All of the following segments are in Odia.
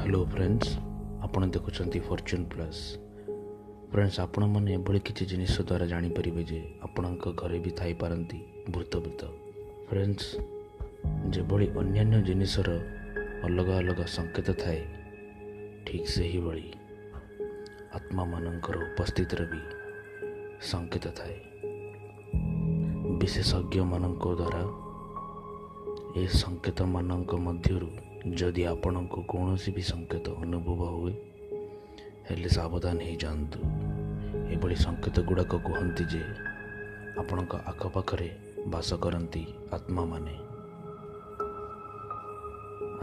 ହ୍ୟାଲୋ ଫ୍ରେଣ୍ଡସ୍, ଆପଣ ଦେଖୁଛନ୍ତି ଫର୍ଚ୍ୟୁନ୍ ପ୍ଲସ୍। ଫ୍ରେଣ୍ଡସ୍, ଆପଣମାନେ ଏଭଳି କିଛି ଜିନିଷ ଦ୍ୱାରା ଜାଣିପାରିବେ ଯେ ଆପଣଙ୍କ ଘରେ ବି ଥାଇପାରନ୍ତି ଭୂତପ୍ରେତ। ଫ୍ରେଣ୍ଡସ୍, ଯେଭଳି ଅନ୍ୟାନ୍ୟ ଜିନିଷର ଅଲଗା ଅଲଗା ସଂକେତ ଥାଏ, ଠିକ୍ ସେହିଭଳି ଆତ୍ମାମାନଙ୍କର ଉପସ୍ଥିତିର ବି ସଂକେତ ଥାଏ। ବିଶେଷଜ୍ଞମାନଙ୍କ ଦ୍ୱାରା ଏ ସଂକେତମାନଙ୍କ ମଧ୍ୟରୁ ଯଦି ଆପଣଙ୍କୁ କୌଣସି ବି ସଂକେତ ଅନୁଭବ ହୁଏ, ହେଲେ ସାବଧାନ ହେଇଯାଆନ୍ତୁ। ଏଭଳି ସଂକେତ ଗୁଡ଼ାକ କୁହନ୍ତି ଯେ ଆପଣଙ୍କ ଆଖପାଖରେ ବାସ କରନ୍ତି ଆତ୍ମାମାନେ।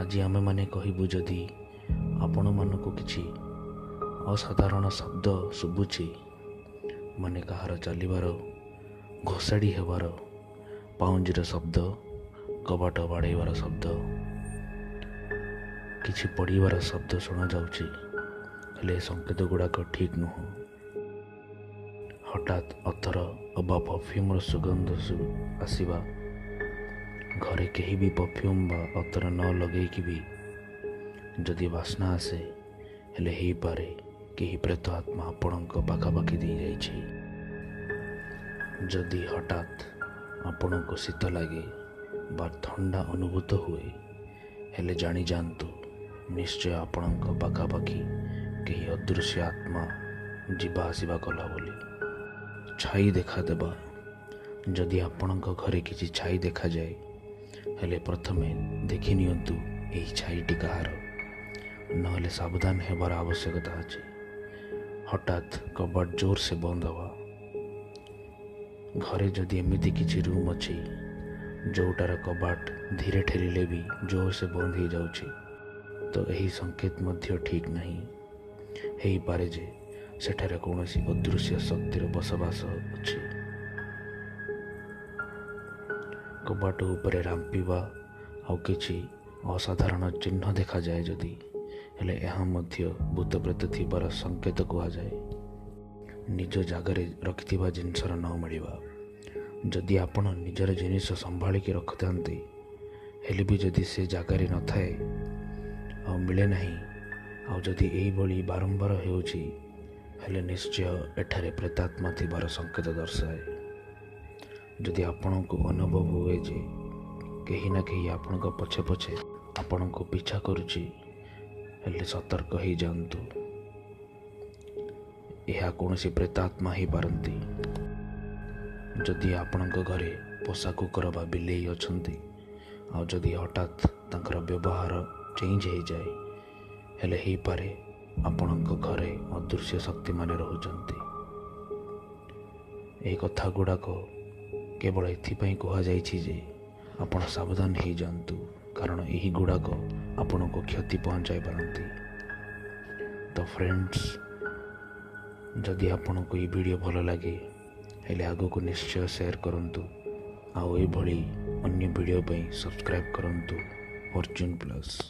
ଆଜି ଆମେମାନେ କହିବୁ, ଯଦି ଆପଣମାନଙ୍କୁ କିଛି ଅସାଧାରଣ ଶବ୍ଦ ଶୁଭୁଛି, ମାନେ କାହାର ଚାଲିବାର, ଘୋଷାଡ଼ି ହେବାର, ପାଉଁଜିର ଶବ୍ଦ, କବାଟ ବାଡ଼େଇବାର ଶବ୍ଦ, କିଛି ପଡ଼ିବାର ଶବ୍ଦ ଶୁଣାଯାଉଛି, ହେଲେ ଏ ସଂକେତ ଗୁଡ଼ାକ ଠିକ୍ ନୁହଁ। ହଠାତ୍ ଅତର ଅବା ପରଫ୍ୟୁମ୍ର ସୁଗନ୍ଧ ଆସିବା, ଘରେ କେହି ବି ପରଫ୍ୟୁମ୍ ବା ଅତର ନ ଲଗେଇକି ବି ଯଦି ବାସ୍ନା ଆସେ, ହେଲେ ହେଇପାରେ କେହି ପ୍ରେତ ଆତ୍ମା ଆପଣଙ୍କ ପାଖାପାଖି ଦେଇଯାଇଛି। ଯଦି ହଠାତ୍ ଆପଣଙ୍କୁ ଶୀତ ଲାଗେ ବା ଥଣ୍ଡା ଅନୁଭୂତ ହୁଏ, ହେଲେ ଜାଣିଯାଆନ୍ତୁ ନିଶ୍ଚୟ ଆପଣଙ୍କ ପାଖାପାଖି କେହି ଅଦୃଶ୍ୟ ଆତ୍ମା ଯିବା ଆସିବା କଲା ବୋଲି। ଛାଇ ଦେଖାଦେବା, ଯଦି ଆପଣଙ୍କ ଘରେ କିଛି ଛାଇ ଦେଖାଯାଏ, ହେଲେ ପ୍ରଥମେ ଦେଖି ନିଅନ୍ତୁ ଏହି ଛାଇଟି କାହାର, ନହେଲେ ସାବଧାନ ହେବାର ଆବଶ୍ୟକତା ଅଛି। ହଠାତ୍ କବାଟ ଜୋରସେ ବନ୍ଦ ହେବା, ଘରେ ଯଦି ଏମିତି କିଛି ରୁମ୍ ଅଛି ଯେଉଁଟାର କବାଟ ଧୀରେ ଠେଲିଲେ ବି ଜୋରସେ ବନ୍ଦ ହେଇଯାଉଛି, ତ ଏହି ସଂକେତ ମଧ୍ୟ ଠିକ୍ ନାହିଁ। ହେଇପାରେ ଯେ ସେଠାରେ କୌଣସି ଅଦୃଶ୍ୟ ଶକ୍ତିର ବସବାସ ଅଛି। କବାଟ ଉପରେ ରାମ୍ପିବା ଆଉ କିଛି ଅସାଧାରଣ ଚିହ୍ନ ଦେଖାଯାଏ ଯଦି, ହେଲେ ଏହା ମଧ୍ୟ ଭୂତପ୍ରେତ ଥିବାର ସଂକେତ କୁହାଯାଏ। ନିଜ ଜାଗାରେ ରଖିଥିବା ଜିନିଷର ନ ମିଳିବା, ଯଦି ଆପଣ ନିଜର ଜିନିଷ ସମ୍ଭାଳିକି ରଖିଥାନ୍ତି, ହେଲେ ବି ଯଦି ସେ ଜାଗାରେ ନଥାଏ ଆଉ ମିଳେ ନାହିଁ, ଆଉ ଯଦି ଏଇଭଳି ବାରମ୍ବାର ହେଉଛି, ହେଲେ ନିଶ୍ଚୟ ଏଠାରେ ପ୍ରେତାତ୍ମା ଥିବାର ସଂକେତ ଦର୍ଶାଏ। ଯଦି ଆପଣଙ୍କୁ ଅନୁଭବ ହୁଏ ଯେ କେହି ନା କେହି ଆପଣଙ୍କ ପଛେ ପଛେ ଆପଣଙ୍କୁ ପିଛା କରୁଛି, ହେଲେ ସତର୍କ ହେଇଯାଆନ୍ତୁ, ଏହା କୌଣସି ପ୍ରେତାତ୍ମା ହେଇପାରନ୍ତି। ଯଦି ଆପଣଙ୍କ ଘରେ ପୋଷା କୁକୁର ବା ବିଲେଇ ଅଛନ୍ତି, ଆଉ ଯଦି ହଠାତ୍ ତାଙ୍କର ବ୍ୟବହାର ଚେଞ୍ଜ ହେଇଯାଏ, ହେଲେ ହେଇପାରେ ଆପଣଙ୍କ ଘରେ ଅଦୃଶ୍ୟ ଶକ୍ତିମାନେ ରହୁଛନ୍ତି। ଏହି କଥା ଗୁଡ଼ାକ କେବଳ ଏଥିପାଇଁ କୁହାଯାଇଛି ଯେ ଆପଣ ସାବଧାନ ହେଇଯାଆନ୍ତୁ, କାରଣ ଏହି ଗୁଡ଼ାକ ଆପଣଙ୍କୁ କ୍ଷତି ପହଞ୍ଚାଇ ପାରନ୍ତି। ତ ଫ୍ରେଣ୍ଡସ୍, ଯଦି ଆପଣଙ୍କୁ ଏହି ଭିଡ଼ିଓ ଭଲ ଲାଗେ, ହେଲେ ଆଗକୁ ନିଶ୍ଚୟ ସେୟାର କରନ୍ତୁ, ଆଉ ଏଭଳି ଅନ୍ୟ ଭିଡ଼ିଓ ପାଇଁ ସବସ୍କ୍ରାଇବ୍ କରନ୍ତୁ ଫର୍ଚ୍ୟୁନ୍ ପ୍ଲସ୍।